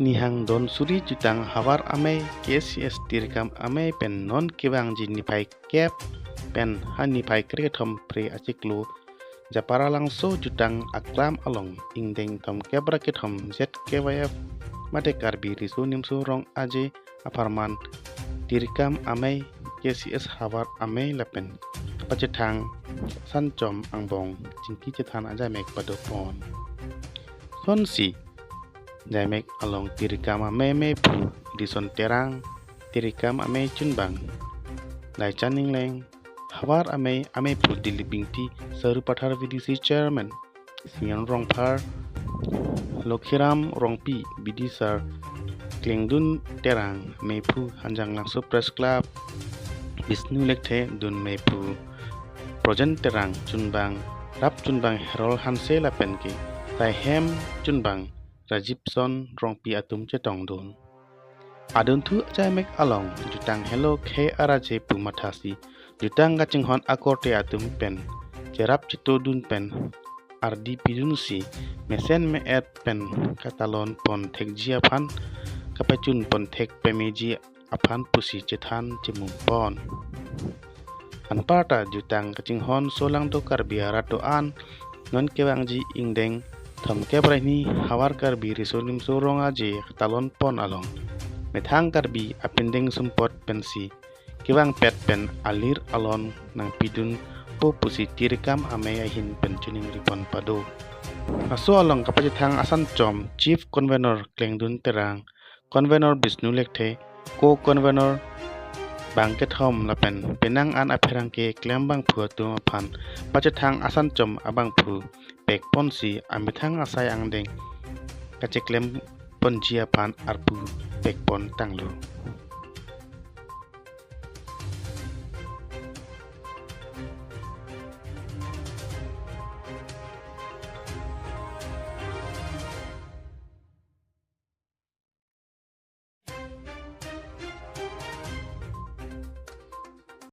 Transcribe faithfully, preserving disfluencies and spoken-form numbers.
Nihang don suri jutang Havar Amei, K C S Tirikam Amei pen non kevangji niphai kep pen ha niphai krekethom phre achiklo Japaralangso jutang aklam along ingdeng thomkep ra kethom Z K Y F mate Karbi Riso Nimso Rong Aje apharman Tirikam Amei, K C S Havar Amei lapen kapachethang asanchom angbong chingki chethan ajaimek padopon. Sonsi jaimek along Tirikam Amei meiphu Dison Terang, Tirikam Amei chunbang Laichan Ingleng, Havar Amei ameiphu Dilip Ingti, Sarupathar V D C Chairman Simeon Rongphar, Lokhiram Rongpi, Bidisar Klengdun Terang, meiphu Hanjanglangso Press Club Bisnu Lekthe, dun meiphu Projen Terang, chunbang rap chunbang Herol Hanse lapen ke saihem chunbang Rajib Son Rongpi atum chetongdun. Adunthu ajaimek along jutang helo khei araje pu mathasi jutang kachinghon akorte atum pen cherap chetodun pen ardi pidunsi mesen me-et pen katalon pon thekji aphan kapachun pon thek pameji aphan pusi chethan chemumpon. Anparta jutang kachinghon solangdo Karbi arat do-an non kevangji ingdeng thomkep ra hini Havar Karbi Riso Nimso Rong Aje katalon pon along methang Karbi apindeng sumpot pensi kevangpet pen alir alon nangpidunpo pusi Tirikam Amei ahin pen chiningripon pado. Laso along kapachethang asanchom Chief Convener Klengdun Terang, Convener Bisnu Lekthe, Co-Convener bangkethom lapen penang an apherangke klembangphu atum aphan pachethang asanchom abangphu pekponsi amethang asai angdeng kacheklem ponji aphan arpu pekpon tanglo.